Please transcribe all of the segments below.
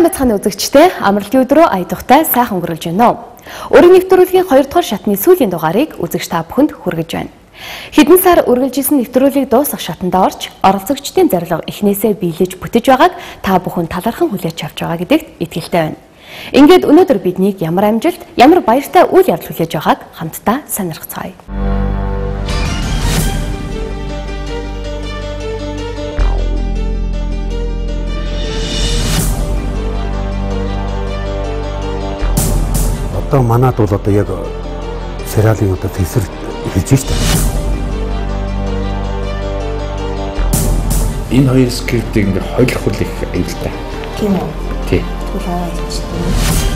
Сайн бацхан үзэгчтэй амралтын өдрөө аядахтай сайхан өнгөрүүлж байна уу? Өрийн нэвтрүүлгийн 2 дугаар шатны сүүлийн дугаарыг үзэгч та бүхэнд хүргэж байна. Хэдэн сар үргэлжилсэн нэвтрүүлгийг дуусгах шатанд орж, оролцогчдын зорилго эхнээсээ биелэж бүтэж байгааг та бүхэн талархан хүлээж авч байгаа гэдэгт итгэлтэй байна. Ингээд өнөөдөр биднийг ямар амжилт, ямар баяртай үйл явдал хүлээж байгааг хамтдаа сонирхцгаая. Одоо манад бол одоо яг сериалын одоо тесэр эхэлж штэ. Энэ хоёр скриптийг ингээ хойлох их аюултай. Тийм үү? Тий. Тэгвэл аваа хийчихсэн.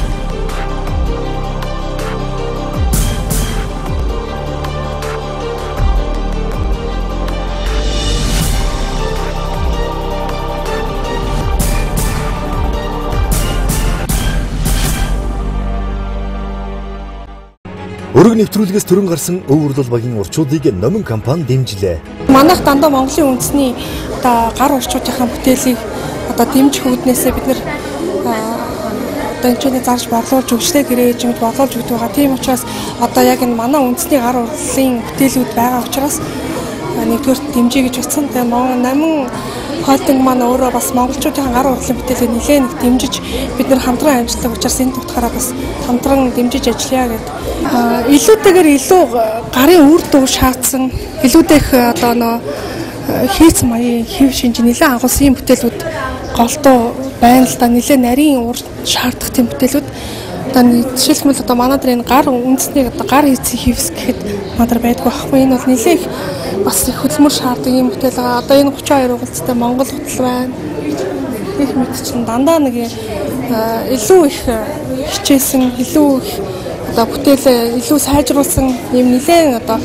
Өрөг нэвтрүүлгээс төрөн гарсан өв урлал багийн урчуудыг Номин компани дэмжлээ. Манайх дандаа Монголын үндэсний одоо гар урчуудынхаа бүтээлийг одоо дэмжих үүднээсээ бид нэр одоо энэ ч зарж борлуулж өгчлээ гэрээж юмд борлуулж өгдөг байгаа. Тийм учраас одоо яг энэ манай үндэсний гар урлалын бүтээлүүд байгаа учраас нэгдүгээр дэмжиж гэж утсан. Тэгээ Номин холдинг маань өөрөө бас монголчуудын гар урлалын бүтээлийг нэлээд нэг дэмжиж бид нэр хамтран ажилладаг учраас энэ утгаараа бас хамтран дэмжиж ажиллая гэдэг. Илүүтэйгээр илүү гарын үр дүн шаардсан, илүүдэх одоо нөө хийц маягийн хэв шинж нэлээд агуулсан юм бүтээлүүд голдуу байна л да. Нэлээд нарийн ур шаардах тийм бүтээлүүд. Одоо жишээлбэл одоо манай дээр энэ гар үндэсний одоо гар хийцэн хэвс гэхэд манай байдгүй байхгүй. Энэ бол нэлээд бас их хөдөлмөр шаарддаг юм бүтээл байгаа. Одоо энэ 32 угалцтай Монгол хутал байна. Их мэт чинь дандаа нэг илүү их хичээсэн, илүү их одоо бүтээлээ илүү сайжруулсан юм нэлээд одоо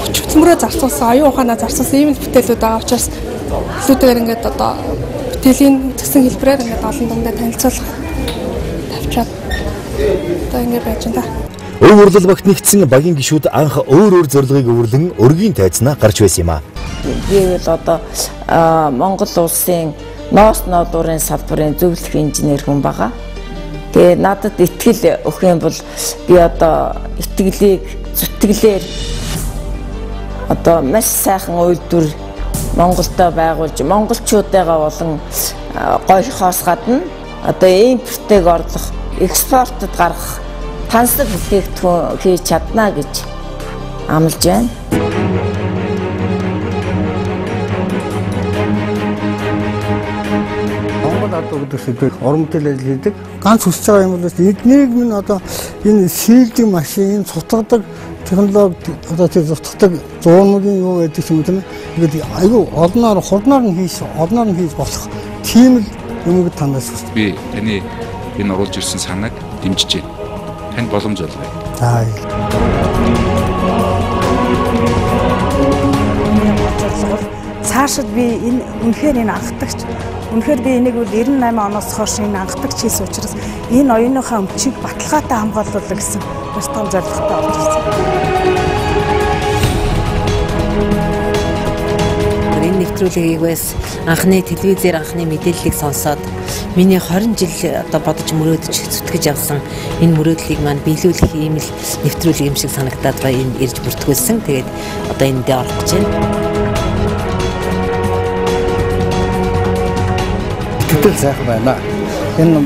хүч хөдөлмөрөө зарцуулсан, оюун ухаанаа зарцуулсан ийм л бүтээлүүд байгаа учраас илүүтэйгээр ингээд одоо бүтээлийн үзэсгэлэн хэлбэрээр ингээд олон дундаа танилцуулах тавьчаад одоо ингээд байж байна. Өв урлал багт нэгдсэн багийн гишүүд анх өөр өөр зорилгыг өвөрлөн өргийн тайзнаа гарч байсан юм а. Би бол одоо Монгол улсын ноос ноодуурын салбарын зөвлөх инженер хүн байгаа. Тэгээ надад итгэл өгөх юм бол би одоо итгэлийг зүтгэлээр одоо маш сайхан үйлдвэр Монголдо байгуулж монголчуудыгаа болон гоёхоос гадна одоо импортыг орлох, экспортод гаргах тансаг бүтээгдэхүүн хийж чадна гэж амлаж байна. Монгол ард гэдэг сэдвээр уран бүтээл ажил хийдэг. Ганц хүсэж байгаа юм бол эднийг минь одоо энэ сийлдэг машин, цутгадаг технологи одоо тэр цутгадаг зуурмагийн юу гэдэг юм тийм ээ. Ингээд айгүй олноор хурднаар нь хийж, олноор нь хийж болох тийм л юмыг танаас хүсдэг. Би таны энэ оруулж ирсэн санааг дэмжиж байна. Танд боломж олгоё. За. Цаашид би энэ үнэхээр энэ анхдагч, үнэхээр би энийг бол 98 оноос хойш энэ анхдагч хийсэн учраас энэ оюуныхаа өмчийг баталгаатай хамгаалуулах гэсэн маш том зорилготой орж ирсэн. Энэ нэвтрүүлгийг бас анхны телевизээр анхны мэдээллийг сонсоод миний 20 жил одоо бодож мөрөөдөж зүтгэж явсан энэ мөрөөдлийг маань биелүүлэх ийм л нэвтрүүлэг юм шиг санагдаад ба энэ ирж бүртгүүлсэн. Тэгээд одоо эндээ орох гэж байна. Итгэл сайхан байна. Энэ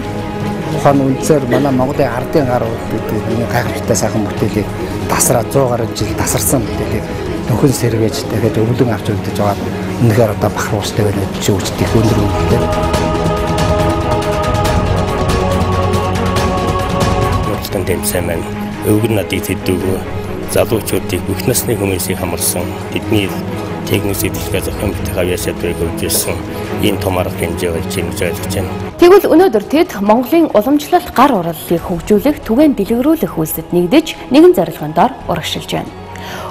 ухаан үндсээр манай Монголын ардын гар гэдэг энэ гайхамшигтай сайхан бүтээлийг тасраа 100 гаруй жил тасарсан бүтээлийг нөхөн сэргээж тэгээд өвлөн авч өгдөж байгаа. Үнэхээр одоо бахархууштай байна гэж үүсдэг их өндөр үнэтэй. Уралдаан дэмсэн маань өвгөн надыг тэдүүгөө залуучуудыг бүх насны хүмүүсийг хамарсан. Тэдний техник сэтгэлгээ зохион бүтээх авьяас чадварыг хөгжүүлсэн ийм том арга хэмжээ болж юм гэж ойлгож байна. Тэгвэл өнөөдөр тэд Монголын уламжлалт гар урлалыг хөгжүүлэх, түгээн дэлгэрүүлэх үйлсэд нэгдэж нэгэн зорилгын дор урагшилж байна.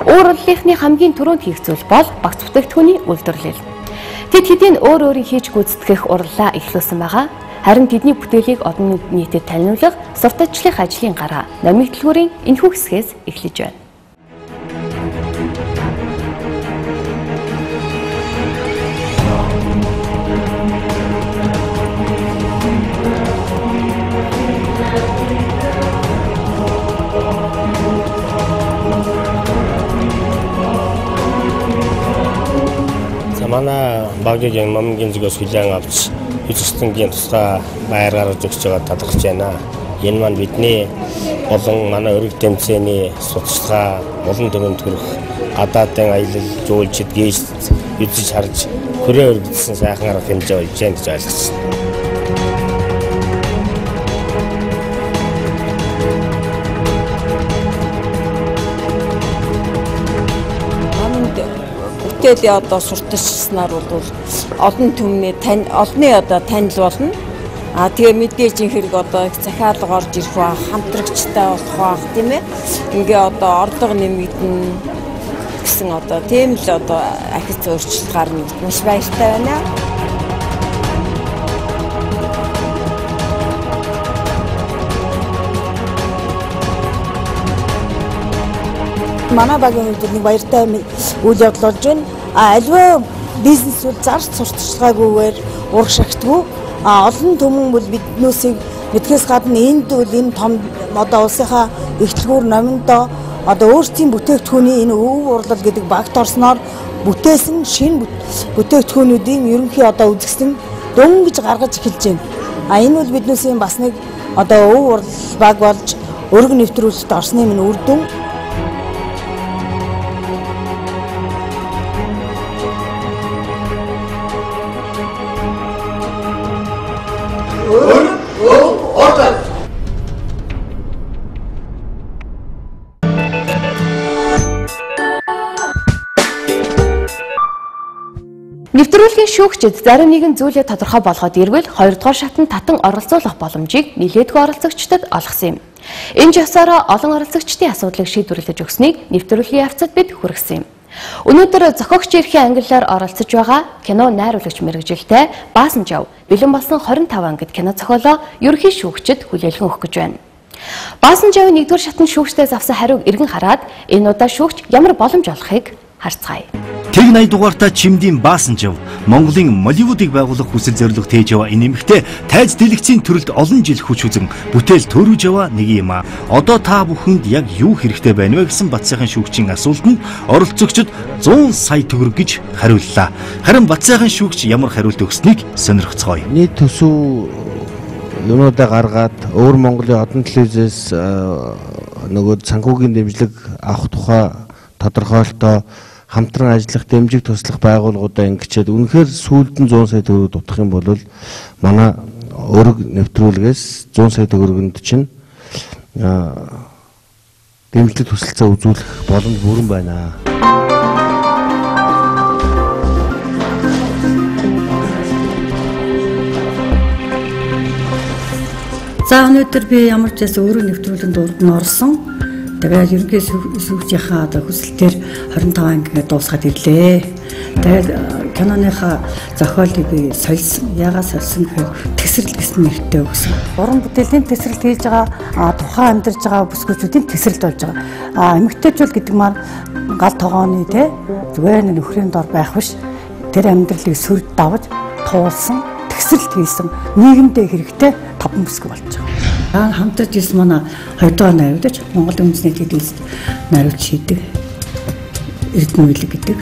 Уурлалынхны хамгийн түрүүнд хийх зүйл бол багц бүтээгдэхүүний үйлдвэрлэл. Тэд хэдийн өөр өөрийн хийж гүйцэтгэх урлалаа эхлүүлсэн байгаа. Харин тэдний бүтээлийг олон нийтэд таниулах сурталчлах ажлын гараа номын дэлгүүрийн энэхүү хэсгээс эхлэж байна. Манай багийг номгийн зүгээс хүлээн авч Христосгийн тусгай байр гаргаж өгч байгаа талархаж байна. Энэ маань бидний болон манай өрөг тэмцээний судалгаа олон төрөнд төрөх гадаадын аялал жуулчид гээс үзэж харж хүрээ өргөдсөн сайхан арга хэмжээ болж байна гэж ойлгосон. Номонд бүтээлийн одоо сурталчилснаар бол олон түмний тань олонны одоо танил болно. А тэгээ мэдээж хэрэг одоо их захиалга орж ирэх байх, хамтрагчтай болох байх, тийм ээ. Ингээ одоо орлого нэмэгдэнэ гэсэн одоо тийм л одоо ахиц өөрчлөлт гарна гэдээ маш баяртай байна. Манай багийн хувьд нэг баяртай үйл явдал болж байна. А аливаа бизнес бол зарц сурталчилгаагүйгээр урагш агтгүй. А олон түмэн бол биднүүсийг мэдхээс гадна энд бол энэ том одоо улсынхаа ихтлгүүр номиндоо одоо өөрсдийн бүтээгдэхүүний энэ өв урлал гэдэг багт орсноор бүтээсэн шинэ бүтээгдэхүүнүүдийн ерөнхий одоо үзэсгэлэн дөнгөж гаргаж эхэлж байна. А энэ бол биднүүсийн бас нэг одоо өв урлал баг болж өргөн нэвтрүүлэлт орсны минь үр дүн. Нэвтрүүлгийн шүүгчид зарим нэгэн зүйлээ тодорхой болгоод ирвэл хоёрдугаар шатанд татан оролцуулах боломжийг нэлээдгүй оролцогчдод олгосон юм. Энэ жосоороо олон оролцогчдын асуудлыг шийдвэрлэж өгсөнийг нэвтрүүлгийн явцад бид хүргэсэн юм. Өнөөдөр зохиогч эрхийн ангиллаар оролцож байгаа кино найруулагч мэргэжилтэй Баасан Жав бэлэн болсон 25 ангид кино зохиолоо ерөнхий шүүгчид хүлээлгэн өгөх гэж байна. Баасан Жавын нэгдүгээр шатанд шүүгчдээс авсан хариуг эргэн хараад энэ удаа шүүгч ямар боломж олохыг харцгаая. Тэг 80 дугаартай Чимдийн Баасан Жав Монголын Молливуудыг байгуулах хүсэл зорилго тээж яваа энэ эмэгтэй тайз дэлгэцийн төрөлд олон жил хүч үзэн бүтээл төрүүлж яваа нэг юм аа. Одоо та бүхэнд яг юу хэрэгтэй байна вэ гэсэн Батсайхан шүүгчийн асуултанд оролцогчид 100 сая төгрөг гэж хариуллаа. Харин Батсайхан шүүгч ямар хариулт өгснийг сонирхцгоё. Нийт төсөв юмнуудаа гаргаад өвөр Монголын одон телевизээс нөгөө санхүүгийн дэмжлэг авах тухай тодорхойлолтоо хамтран ажиллах, дэмжих, туслах байгууллагуудаа ингэчээд үнэхээр сүүлд нь 100 сая төгрөг дутах юм бол манай өрөг нэвтрүүлгээс 100 сая төгрөгөнд чинь дэмжлэг тусалцаа үзүүлэх боломж бүрэн байна. За өнөөдөр би ямар ч байсан өрөг нэвтрүүлгэнд урд нь орсон. Тэгээд ерөнхий сүүгчийнхаа одоо хүсэлтээр 25 анги дуусгаад ирлээ. Тэгээд киноныхаа зохиолыг би сольсон. Яагаад сольсон гэхээр тесрэл гэсэн нэртэй өгсөн. Уран бүтээлийн тесрэлт хийж байгаа, тухайн амьдарч байгаа бүсгүүчүүдийн тесрэлт болж байгаа. Эмэгтэйчүүл гэдэг маань гал тогооны те зүгээр нэг нөхрийн дор байх биш. Тэр амьдралыг сүрд давж туулсан, тесрэлт хийсэн нийгэмдээ хэрэгтэй таван бүсгүй болж байгаа. Хамтарч ирсэн манай хоёрдугаар найруулагч Монгол үндэсний телевизэд найруулж хийдэг Эрдэнэ Үйлэг гэдэг.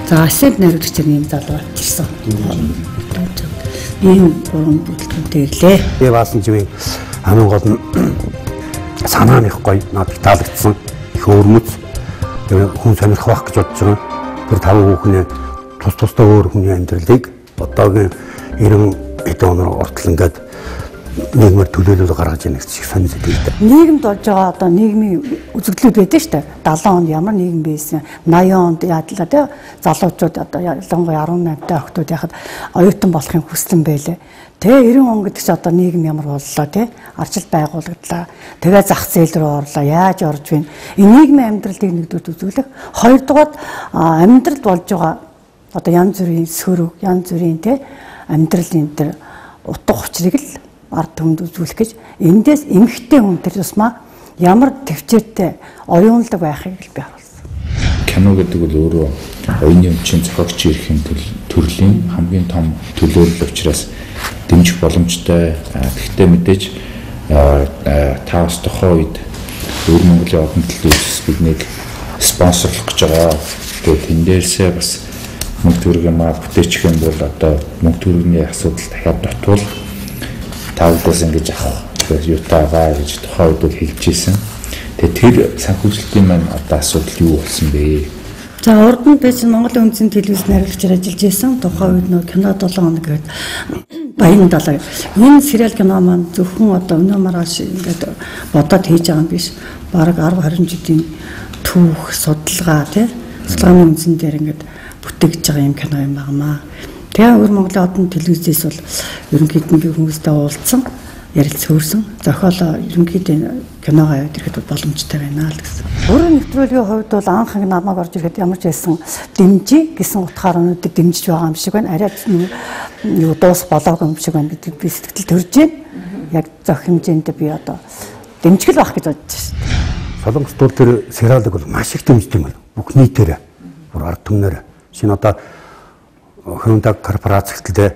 За асент найруулагч нар ийм залуу авчирсан. Ийм гурван бүтээгдэхүүнтэй ирлээ. Би Баасан Живийн хамгийн гол нь санаа нь их гоё, надад таалагдсан. Их өвөрмөц. Хүн сонирхох байх гэж бодож байгаа. Тэр таван хүүхний тус тусдаа өөр хүний амьдралыг одоогийн 90 хэдэн оноор ортол ингээд нийгмээр төлөөлөл гаргаж ийнэ гэж их сонир сэтгэлтэй. Нийгэмд болж байгаа одоо нийгмийн үзэгдлүүд байдаг шүү дээ. 70 онд ямар нийгэм байсан, 80 онд яадлаа тий. Залуучууд одоо ялангуяа 18 та охтууд яхад оюутан болохын хүслэн байлээ. Тэгээ 90 он гэдэг чинь одоо нийгэм ямар боллоо тий. Арчил байгуулагдлаа. Тэгээ зах зээл рүү орлоо. Яаж орж вэ? Энэ нийгмийн амьдралыг нэгдүгээр үзүүлэх. Хоёрдугаар амьдралд болж байгаа одоо янз бүрийн сөрөг, янз бүрийн тий амьдралын тэр утга учирыг л ард түмэнд үзүүлэх гэж эндээс эмэгтэй хүн тэр тусмаа ямар төвчээртэй оюунлаг байхыг л би харуулсан. Кино гэдэг бол өөрөө оюуны өмчийн зохиогч эрхийн төрлийн хамгийн том төлөөлөл учраас дэмжих боломжтой. Гэхдээ мэдээж та бас тухайн үед Өвөр Монголын олон телевиз биднийг спонсорлох гэж байгаа. Тэгээд тэн дээрсээ бас мөнгө төгрөг юм аа бүтээчих юм бол одоо мөнгө төгрөгийн асуудал дахиад дутвал тавдаас ингэж авах юутай байгаа гэж тухайн үед бол хэлж ирсэн. Тэгээ тэр санхүүжилтийн маань одоо асуудал юу болсон бэ? За урд нь би чинь Монголын үндэсний телевиз найруулагчаар ажиллаж байсан. Тухайн үед нөө кино 7 хоног гээд Баян далай. Энэ сериал кино маань зөвхөн одоо өнөө маргааш ингээд бодоод хийж байгаа юм биш. Бараг 10 20 жилийн түүх, судалгаа тий судалгааны үндсэн дээр ингээд бүтээгдэж байгаа юм кино юм багмаа. Тэгээ өвөр Монголын одон телевизээс бол ерөнхийд нь би хүмүүстэй уулзсан, ярилцсан, зохиолоо ерөнхийдөө киногоо аваад ирэхэд боломжтой байна л гэсэн. Өөрийн нэвтрүүлгийн хувьд бол анх намайг орж ирэхэд ямар ч байсан дэмжиж гэсэн утгаар өнөөдөр дэмжиж байгаа юм шиг байна. Арай юу дуус болоогүй юм шиг байна гэдэг би сэтгэл төрж байна. Яг зөх хэмжээнд би одоо дэмжих л байх гэж бодож байна. Солонгос тул тэр сериалыг бол маш их дэмждэг юм байна. Бүх нийтээр бүр ард түмнээр. Шинэ одоо Hyundai корпорац гэхэлдээ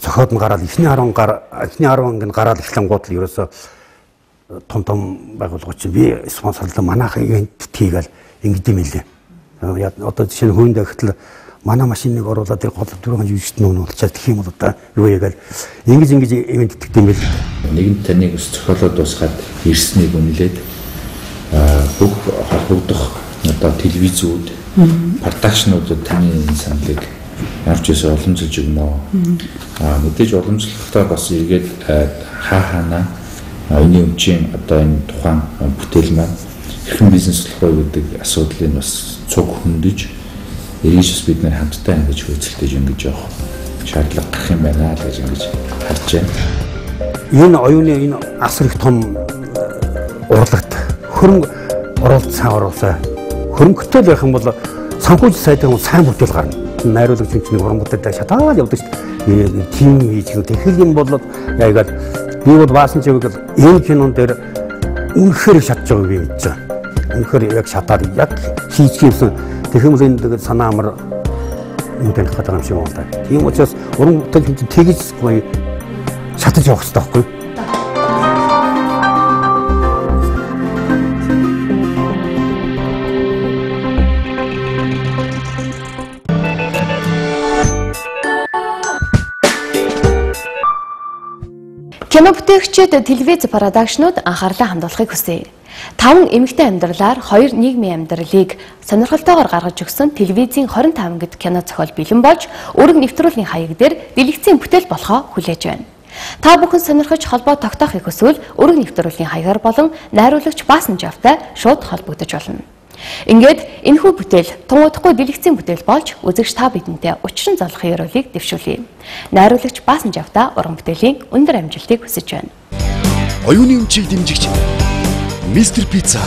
зохиод нь гараад эхний 10 гар эхний 10 анги нь гараад эхлэнгууд л ерөөсөө том том байгууллага чинь би спонсорлоо манайхан ивент хийгээл ингэдэм хэлээ. Одоо жишээ нь Hyundai гэхтэл манай машиныг оруулаад тэр гол дөрвөн жүжигчт нүүн болчиход гэх юм бол одоо юу яагаал ингэж ингэж ивент итгэдэг юм байл. Нэгэнт таныг ус зохиолоо дуусгаад ирснийг үнэлээд бүх холбогдох одоо телевизүүд, продакшнуудад таны энэ саналыг ямар ч байсан уламжилж өгнө. Мэдээж уламжлалтай бас эргээд хаа хаанаа энэ өмчийн одоо энэ тухайн бүтээл маань хэрхэн бизнес болох вэ гэдэг асуудлыг бас цуг хөндөж эргэж бас бид нэр хамтдаа ингэж хөөцөлдөж ингэж явах шаардлага гарах юм байна л гэж ингэж харж байна. Энэ оюуны энэ асар их том урлагт хөрөнгө оруулалт сайн оруулсаа хөрөнгөтэй л байх юм бол санхүүжилт сайтай сайн бүтээл гарна. Найруулагч чинь нэг уран бүтээлтэй шатаал явдаг шүү дээ. Тим хийж гэнэ тэгэл юм бол яагаад би бол баасан чивэг бол энэ кинон дээр үнэхээр шатж байгааг би мэдэж байгаа. Үнэхээр яг шатаад яг хийж гинсэн. Тэгэх юм бол энэ санаа амар юм таних гэдэг юм шиг байна л да. Тийм учраас уран бүтээл чинь тэгж гоё шатаж явах хэрэгтэй байхгүй юу? Кино бүтээгчид телевиз продакшнууд анхаарлаа хандуулахыг хүсье. 5 эмэгтэй амьдралаар 2 нийгмийн амьдралыг сонирхолтойгоор гаргаж өгсөн телевизийн 25 ангид кино зохиол бэлэн болж өрг нэвтрүүлгийн хаяг дээр дэлгэцийн бүтээл болохоо хүлээж байна. Та бүхэн сонирхож холбоо тогтоохыг хүсвэл өрг нэвтрүүлгийн хаягаар болон найруулагч Баасан Жавтай шууд холбогдож болно. Ингээд энэхүү бүтээл тун удахгүй дэлгэцийн бүтээл болж үзэгч та бидэнтэй учран золохын ёроолыг дэвшүүлье. Найруулагч Баасан Жавта уран бүтээлийн өндөр амжилтыг хүсэж байна. Оюуны өмчийг дэмжигч Мистер Пицца.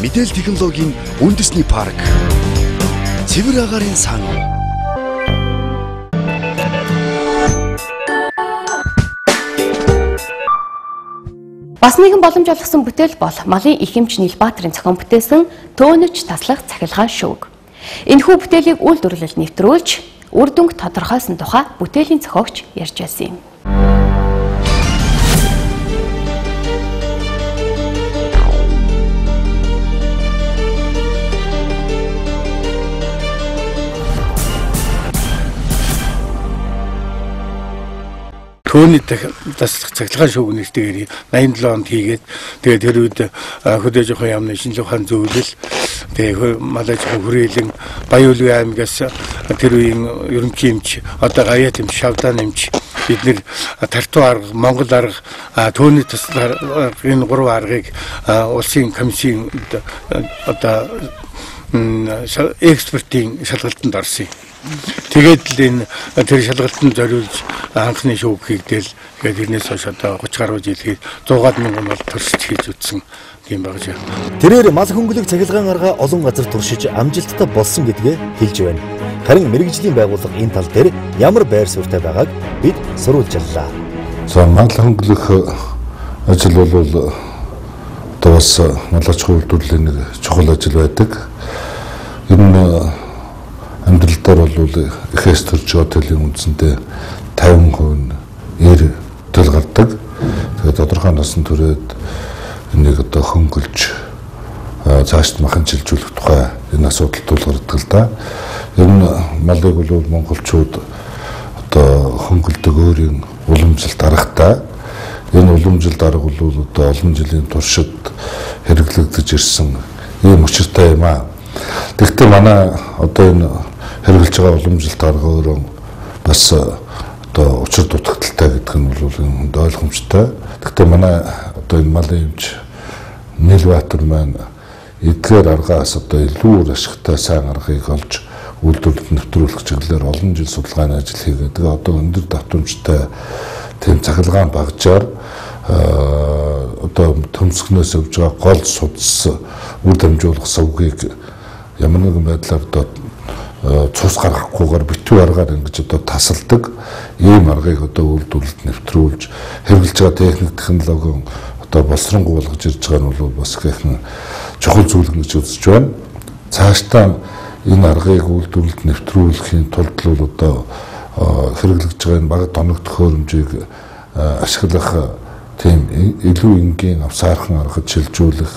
Мэдээлэл технологийн үндэсний парк. Цэвэр агаарын сан. Бас нэгэн боломж олгосон бүтээл бол малын их эмч Нилбаатарын зохион бүтээсэн Төөнөж таслах цахилгаан шүүг. Энэхүү бүтээлийг үйлдвэрлэл нэвтрүүлж үр дүнг тодорхойлсон тухай бүтээлийн зохиогч ярьж байсан юм. Төөний таслах цахилгаан шүүг нэртэйгээр 87 онд хийгээд тэгээд тэр үед хөдөө аж ахуйн яамны шинжлэх ухааны зөвлөл тэгээд мал аж ахуйн хүрээлэн Баян-Өлгий аймгаас тэр үеийн ерөнхий эмч одоо Гаяат эмч, Шавдаан эмч бид нэр Тартуу арга, Монгол арга, төөний таслах энэ гурван аргыг улсын комиссийн одоо экспертийн шалгалтанд орсон юм. Тэгээд л энэ тэр шалгалтанд зориулж анхны шүүг хийгдэл тэгээд тэрнээс хойш одоо 30 гаруй жил хийж 100 мянган мал туршиж хийж үтсэн тийм багж. Тэрээр мал хөнгөлөг цахилгаан арга олон газар туршиж амжилттай болсон гэдгээ хэлж байна. Харин мэргэжлийн байгууллага энэ тал дээр ямар байр суурьтай байгааг бид сурвалжлаа. За мал хөнгөлөх ажил бол одоо бас мал аж ахуйн үйлдвэрлэлийн нэг чухал ажил байдаг. Ер нь амьдрал дээр бол эхээс төрж байгаа төлийн үндсэндээ 50% нь 90 төл гардаг. Тэгээд тодорхой насан туршид энийг одоо хөнгөлж цаашд маханчилжүүлэх тухай энэ асуудал тулгардаг л да. Ер нь малыг бол монголчууд одоо хөнгөлдөг өөрийн уламжлалт аргатай. Энэ уламжлалт арга бол одоо олон жилийн туршид хэрэглэгдэж ирсэн ийм учиртай юм аа. Тэгэхдээ манай одоо энэ хэрэглэж байгаа уламжлалт арга өөрөө бас одоо учир дутагдaltaй гэдэг нь бол энэ ойлгомжтой. Тэгэхдээ манай одоо энэ малын эмч Нэлбаатар маань эдгээр аргаас одоо илүү үр ашигтай сайн аргыг олж үйлдвэрлэлд нэвтрүүлэх чиглэлээр олон жил судалгааны ажил хийгээд тэгээ одоо өндөр давтамжтай тийм цахилгаан багжаар одоо төмсгнөөс өвж байгаа гол судас үр дамжуулах сувгийг ямар нэгэн байдлаар одоо цус гаргахгүйгээр битүү аргаар ингэж одоо тасалдаг ийм аргыг одоо үйлдвэрлэлд нэвтрүүлж хэрэглэж байгаа техник технологийн одоо боловсронгуй болгож ирж байгаа нь бол бас их чухал зүйл гэж үзэж байна. Цаашдаа энэ аргыг үйлдвэрлэлд нэвтрүүлэхийн тулд л одоо хэрэглэж байгаа энэ бага тоног төхөөрөмжийг ашиглах тийм илүү энгийн авсаархан аргад шилжүүлэх,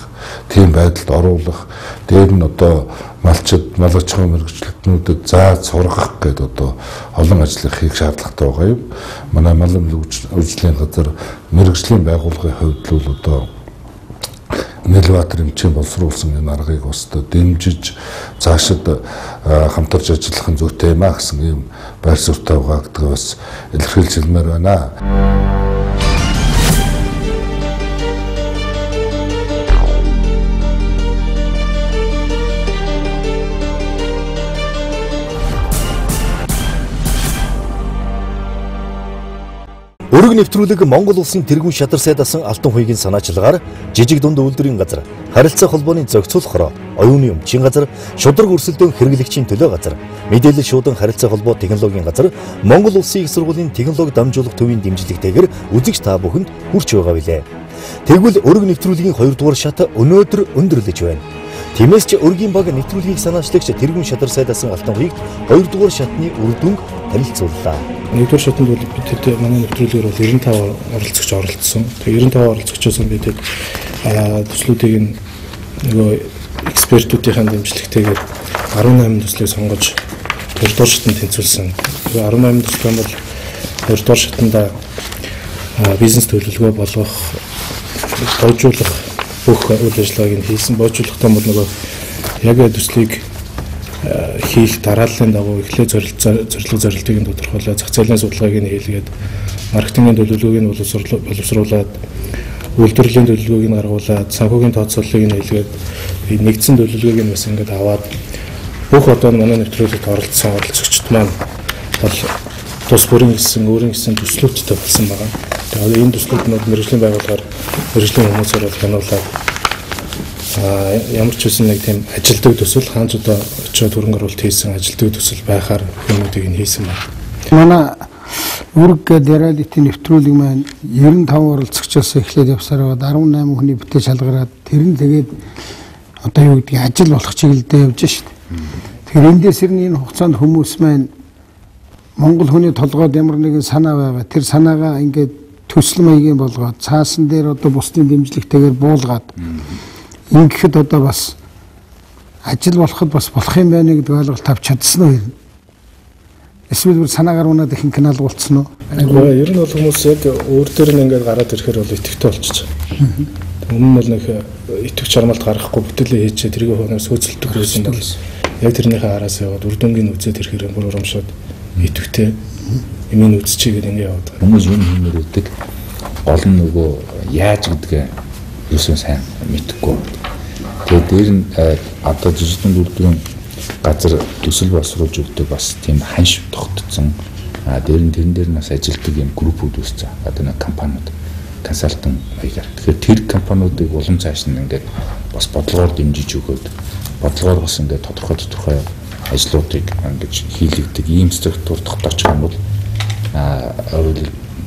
тийм байдалд оруулах, дээр нь одоо малчид, малгачхан мэргэжилтнүүдэд зааж сургах гэдэг одоо олон ажлыг хийх шаардлагатай байгаа юм. Манай малын үйлчилгээний газар мэргэжлийн байгууллагын хувьд л одоо Нэлбаатар эмчийн боловсруулсан энэ аргыг бас одоо дэмжиж цаашид хамтарч ажиллах нь зүйтэй юм а гэсэн ийм байр суурьтай байгаа гэдгийг бас илэрхийлж хэлмээр байна. Өрөг нэвтрүүлэг Монгол улсын тэргүүн шатар сайд асан Алтан хуйгийн санаачлагаар жижиг дунд үйлдвэрийн газар, харилцаа холбооны зохицуулах хороо, оюуны өмчийн газар, шударга өрсөлдөөн хэрэглэгчийн төлөө газар, мэдээлэл шуудан харилцаа холбоо технологийн газар, Монгол улсын их сургуулийн технологи дамжуулах төвийн дэмжлэгтэйгээр үзэгч та бүхэнд хүрч байгаа билээ. Тэгвэл өрөг нэвтрүүлгийн 2 дугаар шат өнөөдөр өндөрлөж байна. Тиймээс ч өргийн баг нэвтрүүлгийг санаачлагч тэргүүн шатар сайд асан Алтан хуйгт 2 дугаар шатны үр дүнг танилцууллаа. 1-р шатанд бол бид манай нэвтрүүлгээр бол 95 оролцогч оролцсон. Тэгээ 95 оролцогчоос бид төслүүдийг нь нөгөө экспертүүдийн дэмжлэгтэйгээр 18 төслийг сонгож 2-р шатанд тэнцвүүлсэн. Тэгээ 18 төсөл нь бол 2-р шатанда бизнес төлөвлөгөө болгох, бойжуулах бүх үйл ажиллагааг нь хийсэн. Бойжуулахдаа бол нөгөө яг төслийг хийх дарааллын дагуу эхлээ зорилго зорилтыг нь тодорхойлоод зах зээлийн судалгааг нь хийлгээд маркетингийн төлөвлөгөөг нь боловсруулад үйлдвэрлэлийн төлөвлөгөөг нь гаргуулад санхүүгийн тооцооллыг нь хийлгээд нэгдсэн төлөвлөгөөг нь бас ингээд аваад бүх одоо манай нэвтрүүлэгт оролцсон оролцогчд маань бол тус бүрийн гэсэн өөрийн гэсэн төслүүдтэй болсон байгаа. Тэгээд энэ төслүүд нь мэргэжлийн байгууллагаар мэргэжлийн хүмүүсээр бол хянуулаад ямар ч үсэн нэг тийм ажилтдаг төсөл хаанч одоо очиод хөрөнгө оруулалт хийсэн ажилтдаг төсөл байхаар хүмүүдийг нь хийсэн байна. Манай үрг гээд реалити нэвтрүүлэг маань 95 оролцогчоос эхлээд явсаар байгаад 18 хүний бүтээл шалгараад тэр нь тэгээд одоо юу гэдгийг ажил болох чиглэлдээ явж шít. Тэгэхээр эндээс ирнэ энэ хугацаанд хүмүүс маань Монгол хүний толгойд ямар нэгэн санаа байгаа. Тэр санаагаа ингээд төсөл маягийн болгоод цаасан дээр одоо бусдын дэмжлэгтэйгээр буулгаад ингэхэд одоо бас ажил болоход бас болох юм байна гэдэг ойлголт авч чадсан уу? Эсвэл бүр санаагаар унаад ихэнх нь алгуулсан уу? Ер нь бол хүмүүс яг өөр дээр нь ингээд гараад ирэхээр бол итгэвтэй болчихж байгаа. Өмнө нь бол нэг итгэвч чармаалт гаргахгүй бүтээлээ хийчээ тэрийг хөнөөс хөөцөлдөх байсан бол яг тэрнийхээ араас яваад үр дүнгийн үзээд ирэхээр бүр урамшаад итгэвтэй юм үзчихье гэдэг ингэ яваад. Хүмүүс юм хиймээр өгдөг. Гол нь нөгөө яаж гэдгээ юусэн сайн мэдэхгүй. Тэгээд дээр нь одоо жижиг дунд үйлдвэрийн газар төсөл боловсруулж өгдөг бас тийм ханш тогтцсон. А дээр нь тэрэн дээр нь бас ажилтдаг юм группүүд үүссэн. Одоо нэг компаниуд консалтинг маягаар. Тэгэхээр тэр компаниудыг улам цааш нь ингээд бас бодлогоор дэмжиж өгөөд бодлогоор бас ингээд тодорхой ажлуудыг ингэж хийлэгдэг ийм структур тогтоочих юм бол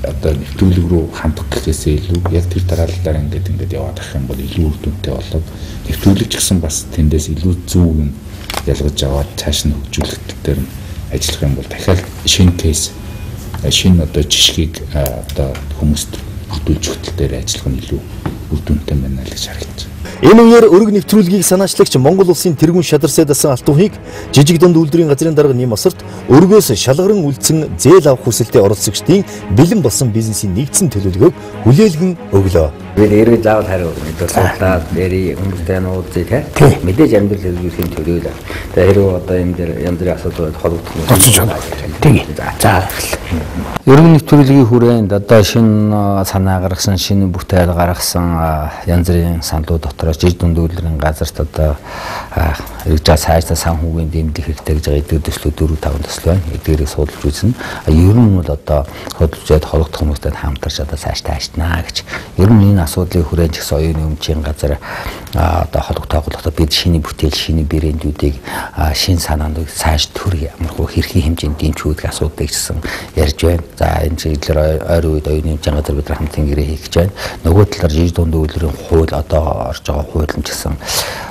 одоо нэвтрүүлэг рүү хандах гэхээсээ илүү яг тэр дараалалаар ингээд яваад ах юм бол илүү үр дүнтэй болоод нэвтрүүлэг ч гэсэн бас тэндээс илүү зөв юм ялгаж аваад цааш нь хөгжүүлэх тал дээр нь ажиллах юм бол дахиад шинэ кейс шинэ одоо жишгийг одоо хүмүүст бүрдүүлж өгөх тал дээр ажиллах нь илүү үр дүнтэй байна л гэж харагдаж байна. Энэ үеэр өрг нэвтрүүлгийг санаачлагч Монгол улсын тэргүүн шадар сайд асан Алтан хуйг жижиг дунд үйлдвэрийн газрын дарга Нэм Осорт өргөөс шалгаран үлдсэн зээл авах хүсэлтэд оролцогчдын бэлэн болсон бизнесийн нэгдсэн төлөвлөгөөг хүлээлгэн өглөө. Бид эргэж заавал хариу өгнө. Дурсуулаад нэрий хүмүүстэй нууцъя тий. Мэдээж амьдрал хэрэгжүүлэхийн төлөө. Тэгээ хэрвээ одоо энэ дээр янз бүрийн асуудал холбогдох юм. Очиж байна. Тэг. За. Өргөн нэвтрүүлгийн хүрээнд одоо шинэ санаа гаргасан, шинэ бүтээл гаргасан янз бүрийн саналууд дотор жиж дунд үйлдвэрийн газарт одоо эргэж цаашдаа санхүүгийн дэмжлэг хэрэгтэй гэж байгаа эдгээр төслүүд 4-5 төсөл байна. Эдгээрийг судалж үзнэ. Ер нь бол одоо судалж яд холбогдох хүмүүстэй хамтарч одоо цаашдаа ажиллана гэж. Ер нь энэ асуудлыг хүрээнд ч гэсэн оюуны өмчийн газар одоо холбогдох тоглолтод бид шинэ бүтээл, шинэ брэндүүдийг, шинэ санаануудыг цааш төр ямар хөө хэрхэн хэмжээнд дэмжих гэдэг асуудлыг ч гэсэн ярьж байна. За энэ чиглэлээр ойр үед оюуны өмчийн газар бид нар хамтын гэрээ хийх гэж байна. Нөгөө талаар жиж дунд үйлдвэрийн хууль одоо орж байгаа хууль нь ч гэсэн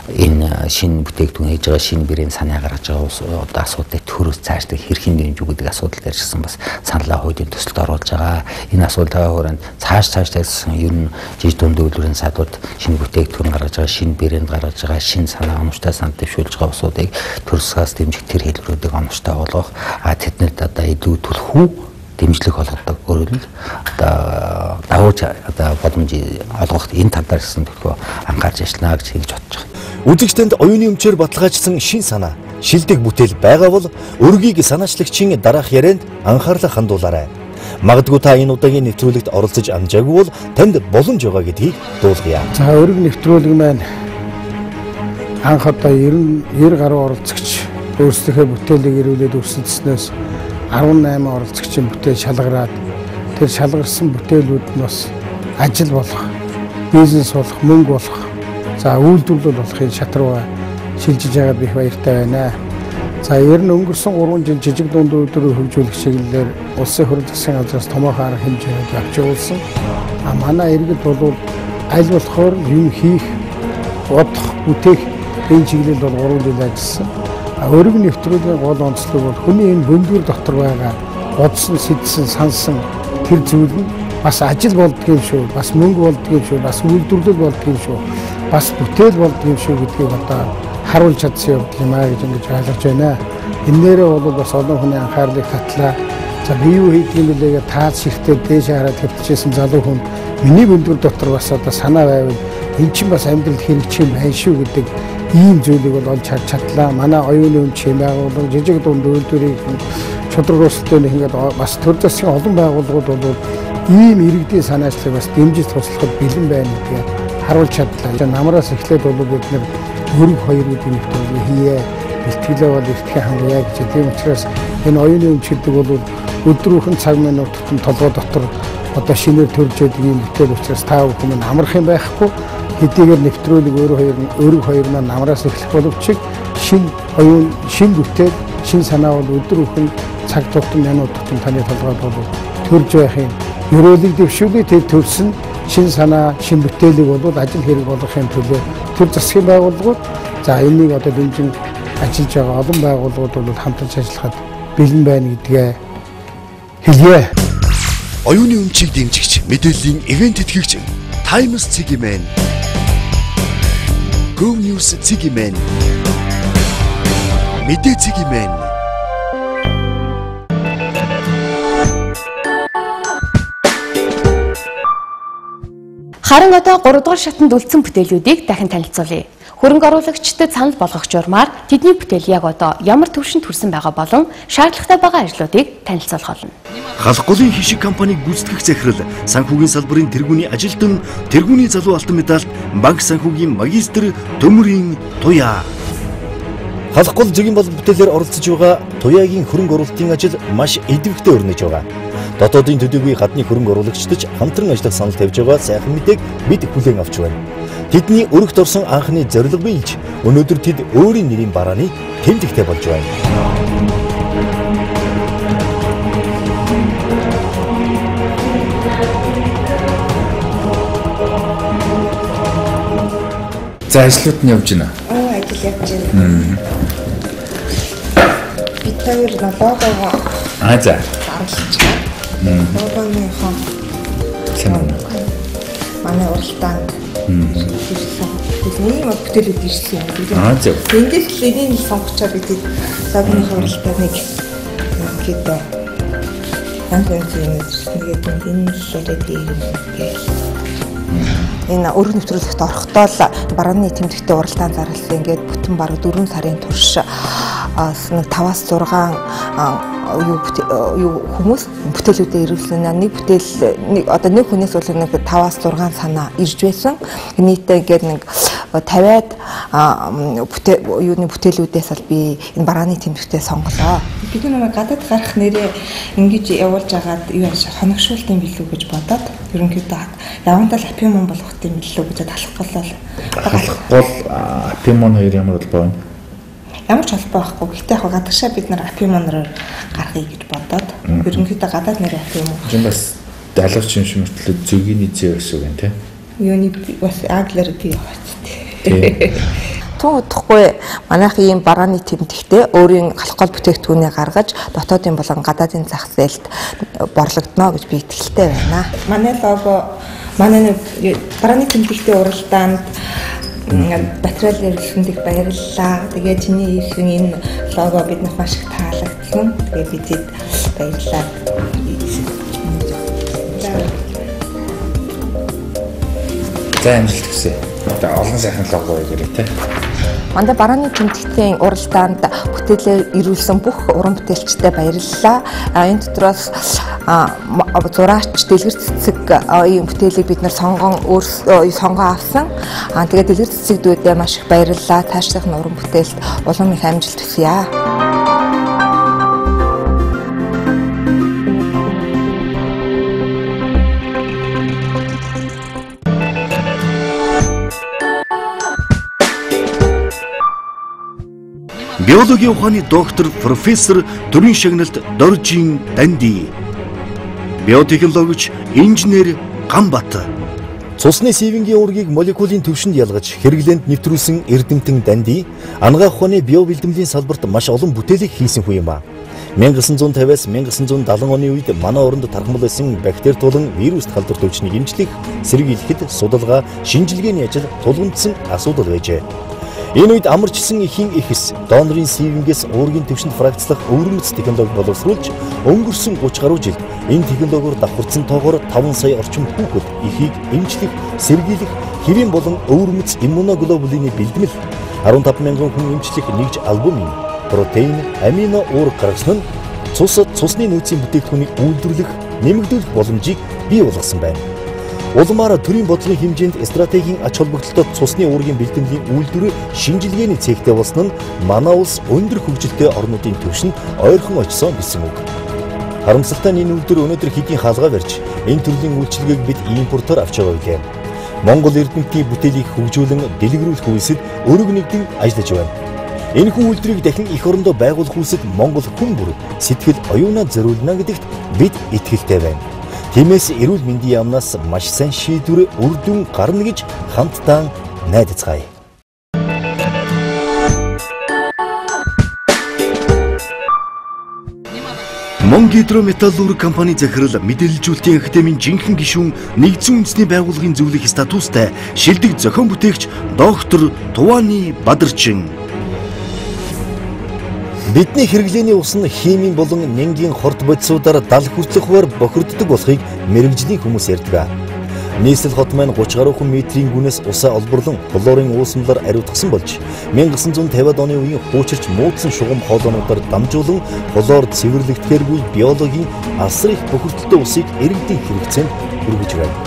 энэ шинэ бүтээгдэхүүн хийж байгаа, шинэ брэнд санаа гаргаж байгаа одоо асуудлыг төрөөс цаашдаа хэрхэн дэмжих гэдэг асуудал дээр ч гэсэн бас саналаа хуулийн төсөлд оруулж байгаа. Энэ асуудлын хүрээнд цаашдаа гэсэн ер нь жиж дунд үйлдвэрийн садууд шинэ бүтээгдэхүүн гаргаж байгаа, шинэ брэнд гаргаж байгаа, шинэ санаа оновчтой санал дэвшүүлж байгаа улсуудыг төрсгөөс дэмжих тэр хэлбэрүүдийг оновчтой болгох, тэднэрт одоо илүү түлхүү дэмжлэг олгодог. Өөрөөр хэлбэл одоо давууж одоо боломж олгох энэ талаар гэсэн төлхөө анхаарч ажиллана гэж хэлж бодож байгаа. Үзэгч танд оюуны өмчөөр баталгаажсан шин санаа, шилдэг бүтээл байгаа бол өргийг санаачлагчийн дараах ярианд анхаарлаа хандуулаарай. Магадгүй та энэ удаагийн нэвтрүүлэгт оролцож амжаагүй бол танд боломж байгаа гэдгийг дуулгая. За өрг нэвтрүүлэг маань анх одоо 90 гаруй оролцогч өөрсдийнхөө бүтээлийг ирүүлээд өрсөлдснөөс 18 оролцогчийн бүтээл шалгараад тэр шалгарсан бүтээлүүд нь бас ажил болох, бизнес болох, мөнгө болох, за үйлдвэрлэл болохын шат руугаа шилжиж байгаад их баяртай байна. За ер нь өнгөрсөн 3 жил жижиг дунд үйлдвэрийг хөгжүүлэх чиглэлээр улсын хурал засгийн газраас томоохон арга хэмжээнүүд авч явуулсан. А манай иргэд бол аль болохоор юм хийх, бодох, бүтээх энэ чиглэлд бол 3 жил ажилласан. Өрг нэвтрүүлгийн гол онцлог бол хүний энэ бөмбөр дотор байгаа бодсон, сэтсэн, сансан тэр зүйл нь бас ажил болдго юм шүү, бас мөнгө болдго юм шүү, бас үйлдвэрлэл болдго юм шүү, бас бүтээл болдго юм шүү гэдгийг одоо харуулж чадсан явдал юм аа гэж ингэж ойлгож байна. Энээрээ бол бас олон хүний анхаарлыг татлаа. За би юу хийдэг юм бэлээ гэж таац ширтээ дээш хараад хэвтчихсэн залуу хүн миний бөмбөр дотор бас одоо санаа байвал эн чинь бас амьдралд хэрэгжих юм байна шүү гэдэг ийм зүйлийг бол олж харж чадлаа. Манай оюуны өмчийн байгууллага, жижиг дунд үйлдвэрийг шударга өрсөлдөөний ингээд бас төр засгийн олон байгууллагууд бол ийм иргэдийн санаачлалыг бас дэмжиж туслахад бэлэн байна гэдгээ харуулж чадлаа. Намраас эхлээд бол бид нэр өрг хоёр гэдэг нэвтрүүлгийг хийе, бэлтгэлээ бол эртхэн хангая гэж. Тийм учраас энэ оюуны өмч гэдэг бол өдрүүхэн цаг минут тутам толгой дотор одоо шинээр төрж яадаг ийм бүтээл учраас та бүхэн минь амрах юм байхгүй. Хэдийгээр нэвтрүүлэг өрг хоёр маань намраас эхлэх боловч шинэ оюун, шинэ бүтээл, шинэ санаа бол өдөр бүхэн цаг тутам, минут тутам таны толгойд бол төрж байх юм. Ерөөлийг дэвшүүлээ, тэр төрсөн шинэ санаа, шинэ бүтээлийг бол ажил хэрэг болгохын төлөө төр засгийн байгууллагууд, за энийг одоо дэмжин ажиллаж байгаа олон байгууллагууд бол хамтарч ажиллахад бэлэн байна гэдгээ хэлье. Оюуны өмчийг дэмжигч, мэдээллийн ивент тэтгэгч Times Цэгимэн, Go News Цэгимэн, Мэдээ Цэгимэн. Харин одоо 3 дугаар шатанд үлдсэн бүтээлүүдийг дахин танилцуулъя. Хөрөнгө оруулагчдад санал болгох журмаар тэдний бүтээл яг одоо ямар түвшинд хүрсэн байгаа болон шаардлагатай байгаа ажлуудыг танилцуулах болно. Халах голын хишиг компаниг гүйцэтгэх захирал, санхүүгийн салбарын тэргүүний ажилтан, тэргүүний залуу алтан медальт, банк санхүүгийн магистр Төмөрийн Туяа. Халах гол зөгийн болон бүтээлээр оролцож байгаа Туяагийн хөрөнгө оруулалтын ажил маш идэвхтэй өрнөж байгаа. Дотоодын төдийгүй гадны хөрөнгө оруулагчид ч хамтран ажиллах санал тавьж байгаа сайхан мэдээг бид хүлээн авч байна. Тэдний өргөт орсон анхны зорилго биелж, өнөөдөр тэд өөрийн нэрийн барааны тэмдэгтэй болж байна. За ажлууд нь явж байна. Ажил явж байна. Бид хоёр логогоо за зарлж байгаа. Логоныхоо манай уралдаанд Ирсэн. Ийм бүтээлүүд ирсэн юм. Аа зөв. Эндээс л энийг сонгочоо бид логоны хуралтай нэг ерөнхийдөө янз янзын юм ирсэн. Тэгээд энэ л арай дээр юм гээл. Энэ өргөн нэвтрүүлэгт орохдоо л барааны тэмдэгтээ уралдаан зарласан. Ингээд бүтэн бараг 4 сарын турш нэг 5-аас 6 юу хүмүүс бүтээлүүдээ ирүүлсэн. Нэг бүтээл нэг одоо нэг хүнээс бол нэг 5-аас 6 санаа ирж байсан. Нийтдээ ингээд нэг 50-аад юуны бүтээлүүдээс л би энэ барааны тэмдэгтээ сонголоо. Бид нэг гадаад гарах нэрээ ингэж явуулж агаад юу яаш хоногшуулт юм билүү гэж бодоод ерөнхийдөө явандаа л апимон болгох юм билүү гэж алхах гол. Алхах гол апимон хоёр ямар холбоо вэ? Ямар ч холбоо байхгүй. Гэхдээ яг гадагшаа бид нар апимоноор гаргая гэж бодоод ерөнхийдөө гадаад нэр апимон. Жин бас далавч юм шиг мөртлөө зөгийн зөө гэсэн үг юм тий. Юуны бас англиар би яваач тий. Тун удахгүй манайх ийм барааны тэмдэгтээ өөрийн алх гол бүтээгдэхүүнээ гаргаж дотоодын болон гадаадын зах зээлд борлогдно гэж би итгэлтэй байна. Манай лого манай барааны тэмдэгтээ уралдаанд материал хэрэглэсэнд их баярлалаа. Тэгээ чиний хийсэн энэ лого биднээс маш их таалагдсан. Тэгээ бидэд баярлалаа. За амжилт хүсье. Одоо олон сайхан лого байгаарэ тий. Манай барааны тэмдэгтийн уралдаанд бүтээлээ ирүүлсэн бүх уран бүтээлчдэд баярлалаа. Энэ дотроос зураач дэлгэр цэцэг ийм бүтээлийг бид нар сонгон авсан. Тэгээд дэлгэр цэцэгдүүдээ маш их баярлалаа. Цаашдах нь уран бүтээлд улам их амжилт хүсье. Биологийн ухааны доктор, профессор, төрийн шагналт Доржин Данди. Биотехнологич, инженер Ганбат. Цусны сивэнгийн уургийг молекулын түвшинд ялгаж хэрэглээнд нэвтрүүлсэн эрдэмтэн Данди анагаах ухааны биобэлтгэлийн салбарт маш олон бүтээлийг хийсэн хүн юм а. 1950-аас 1970 оны үед манай оронд тархмал байсан бактери тулан вируст халдвар төвчнийг эмчлэх, сэргийлэхэд судалгаа, шинжилгээний ажил тулгамдсан асуудал байжээ. Энэ үед амарчсан эхийн эхэс донорын сивэнгээс уургийн түвшинд фракцлах өвөрмөц технологи боловсруулж өнгөрсөн 30 гаруй жилд энэ технологиор давхарцсан тоогоор 5 сая орчим хүүхэд эхийг эмчлэх, сэргийлэх, хэвийн болон өвөрмөц иммуноглобулины бэлтгэл 15 мянган хүн эмчлэх нэгж альбумин, протеин, амино уурга гаргасан нь цус цусны нөөцийн бүтээгдэхүүнийг үйлдвэрлэх, нэмэгдүүлэх боломжийг бий болгосон байна. Улмаар төрийн бодлогын хэмжээнд стратегийн ач холбогдолтой цусны уургийн бэлтгэлийн үйлдвэр шинжилгээний цэгтэй болсон нь манай улс өндөр хөгжилтэй орнуудын түвшинд ойрхон очсон гэсэн үг. Харамсалтай нь энэ үйлдвэр өнөөдөр хэдийн хаалгаа барьж энэ төрлийн үйлчилгээг бид импортоор авч байгаа билээ. Монгол эрдэмтдийн бүтээлийг хөгжүүлэн дэлгэрүүлэх үйлсэд өрөг нэгдэн ажиллаж байна. Энэхүү үйлдвэрийг дахин эх орондоо байгуулах үйлсэд Монгол хүн бүр сэтгэл оюунаа зориулна гэдэгт бид итгэлтэй байна. Тиймээс эрүүл мэндийн яамнаас маш сайн шийдвэр үр дүн гарна гэж хамтдаа найдацгаая. Монгидрометаллург компани захирал мэдээлэлжүүлэлтийн академийн жинхэнэ гишүүн нэгдсэн үндэсний байгууллагын зөвлөх статустай шилдэг зохион бүтээгч доктор Тувааны Бадарчин. Бидний хэрэглээний ус нь химийн болон нянгийн хорт бодисуудаар 70 хүртэлх хувиар бохирддог болохыг мэргэжлийн хүмүүс ярьдаг. Нийслэл хот маань 30 гаруй метрийн гүнээс усаа олборлон хлорын уусмалаар ариутгасан болж 1950-ад оны үеийн хуучирч муудсан шугам хоолойнуудаар дамжуулан хлор цэвэрлэгдэхээргүй биологийн асар их бохирдолтой усыг иргэдийн хэрэгцээнд хүргэж байна.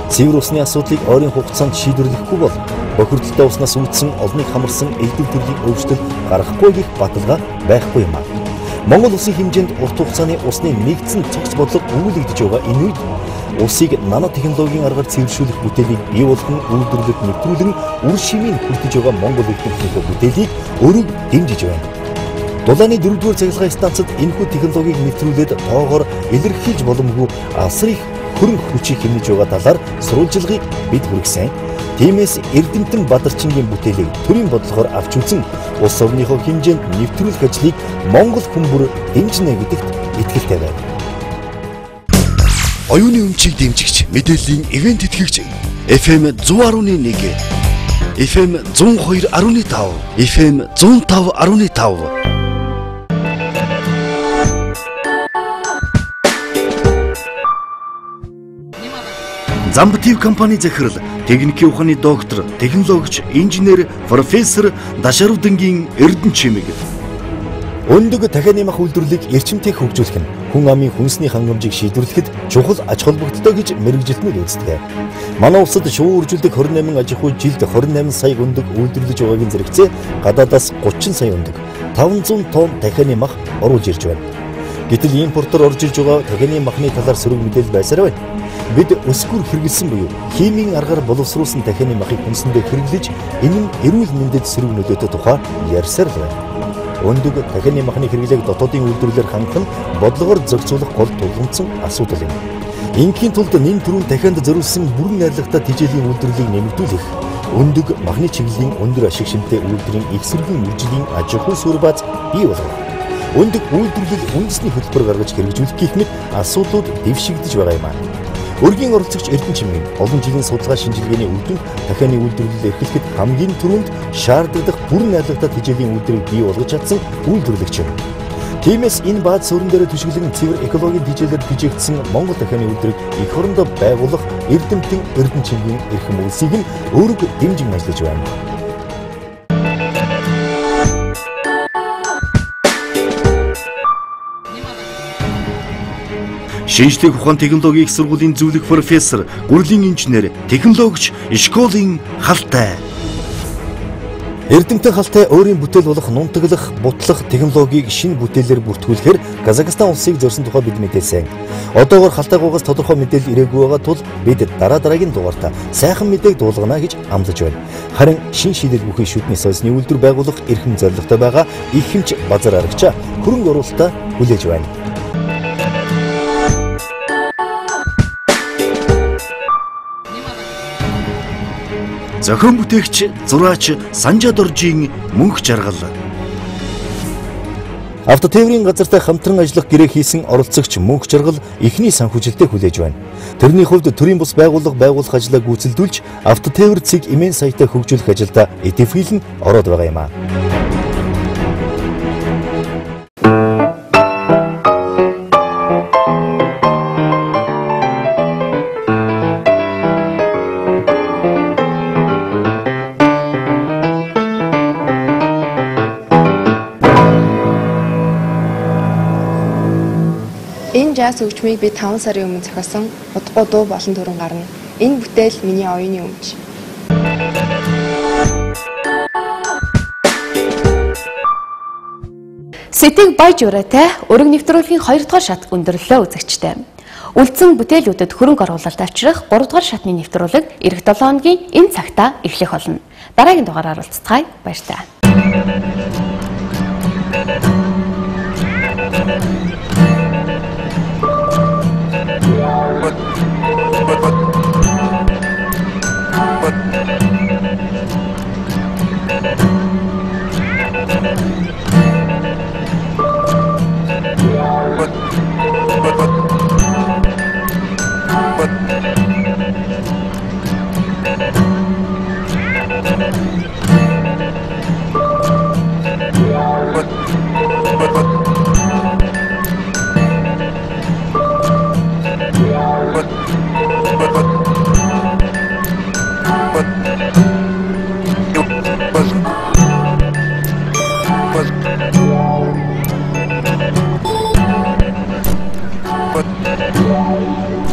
Цэвэр усны асуудлыг ойрын хугацаанд шийдвэрлэхгүй бол бохирдолтой уснаас үүдсэн олныг хамарсан элдэв төрлийн өвчлөл гарахгүй гэх баталгаа байхгүй юм а. Монгол улсын хэмжээнд урт хугацааны усны нэгдсэн цогц бодлого өгүүлэгдэж байгаа энэ үед усыг нанотехнологийн аргаар цэвэршүүлэх бүтээлийг бий болгон үйлдвэрлэлд нэвтрүүлэн үр шимийг хүртэж байгаа Монгол эрдэмтдийнхээ бүтээлийг өрөг дэмжиж байна. Дулааны 4-р цахилгаан станцад энэхүү технологиг нэвтрүүлээд тоогоор илэрхийлж боломгүй асар их хөрөнгө хүчийг хэмнэж байгаа талаар сурвалжлагыг бид хүргэсэн. Тиймээс эрдэмтэн Бадарчингийн бүтээлийг төрийн бодлогоор авч үзэн улс орныхоо хэмжээнд нэвтрүүлэх ажлыг Монгол хүн бүр дэмжинэ гэдэгт итгэлтэй байна. Оюуны өмчийг дэмжигч мэдээллийн ивент тэтгэгч FM 100.1, FM 102.5, FM 105.5. Замбтив компани захирал, техникийн ухааны доктор, технологич, инженер, профессор Дашарвдангийн Эрдэнэ чимэг. Өндөг дахианы мах үйлдвэрлэлийг эрчимтэй хөгжүүлэх нь хүн амын хүнсний хангамжийг шийдвэрлэхэд чухал ач холбогдолтой гэж мэргэжилтнүүд үздэг. Манай улсад шувуу үржүүлдэг 28 аж ахуй жилд 28 сая өндөг үйлдвэрлэж байгаагийн зэрэгцээ гадаадаас 30 сая өндөг 500 тонн дахианы мах оруулж ирж байна. Гэтэл импортоор орж ирж байгаа дахианы махны талаар сөрөг мэдээлэл байсаар байна. Бид өсгөр хэрэглэсэн буюу химийн аргаар боловсруулсан дахианы махыг хүнсэндээ хэрэглэж энэ нь эрүүл мэндэд сөрөг нөлөөтэй тухай ярьсаар л байна. Өндөг дахианы махны хэрэглээг дотоодын үйлдвэрлэлээр хангах нь бодлогоор зохицуулах гол тулгымдсан асуудал юм. Ингийн тулд нэн түрүүн дахианд зориулсан бүрэн найрлагатай тэжээлийн үйлдвэрлэлийг нэмэгдүүлэх, өндөг махны чиглэлийн өндөр ашиг шимтэй үйлдвэрийн их сэргийн үржлийн аж ахуй суурь бааз бий болгох, өндөг үйлдвэрлэл үндэсний хөтөлбөр гаргаж хэрэгжүүлэх гэх мэт асуудлууд дэвшигдэж байгаа юм аа. Өргийн оролцогч Эрдэнэ чимгийн олон жилийн судалгаа шинжилгээний үр дүнд дахианы үйлдвэрлэл эрхлэхэд хамгийн түрүүнд шаардлагадах бүрэн найрлагатай тэжээлийн үйлдвэрийг бий болгож чадсан үйлдвэрлэгч юм. Тиймээс энэ бааз суурин дээр түшиглэн цэвэр экологийн тэжээлээр тэжээгдсэн Монгол дахианы үйлдвэрийг эх орондоо байгуулах эрдэмтэн Эрдэнэ чимгийн эрхэм үйлсийг нь өөрөг дэмжин ажиллаж байна. Шинжлэх ухаан технологийн их сургуулийн зөвлөх профессор, гүрлийн инженер, технологич, школын халтай. Эрдэмтэн халтай өөрийн бүтээл болох нунтаглах, бутлах технологиг шинэ бүтээлээр бүртгүүлэхээр Казахстан улсыг зорьсон тухай бид мэдээлсэн. Одоогор халтайгуугаас тодорхой мэдээлэл ирээгүй байгаа тул бид дараа дараагийн дугаартаа сайхан мэдээг дуулгана гэж амлаж байна. Харин шин шийдэл бүхий шүдний сойсны үйлдвэр байгуулах эрхэм зорилготой байгаа их хэмж базар арагчаа хөрөнгө оруулалтаа хүлээж байна. Зохион бүтээгч зураач Санжаа Доржийн мөнх жаргал. Автотээврийн газартай хамтран ажиллах гэрээ хийсэн оролцогч мөнх жаргал эхний санхүүжилтээ хүлээж байна. Тэрний хувьд төрийн бус байгууллага байгуулах ажлаа гүйцэлдүүлж автотээвэр цэг имэн сайтаа хөгжүүлэх ажилдаа идэвхэл нь ороод байгаа юм аа. Энэ жаз хөгжмийг би 5 сарын өмнө зохиосон. Удахгүй дуу болон төрөн гарна. Энэ бүтээл миний оюуны өмч. Сэтг баяж ураатай өрөг нэвтрүүлгийн 2 дугаар шат өндөрлөлөө үзэгчтэй. Үлдсэн бүтээлүүдэд хөрөнгө оруулалт авчрах 3 дугаар шатны нэвтрүүлэг эх 7 хоногийн энэ цагта эхлэх болно. Дараагийн дугаараар уулзцгаая. Баярлалаа. But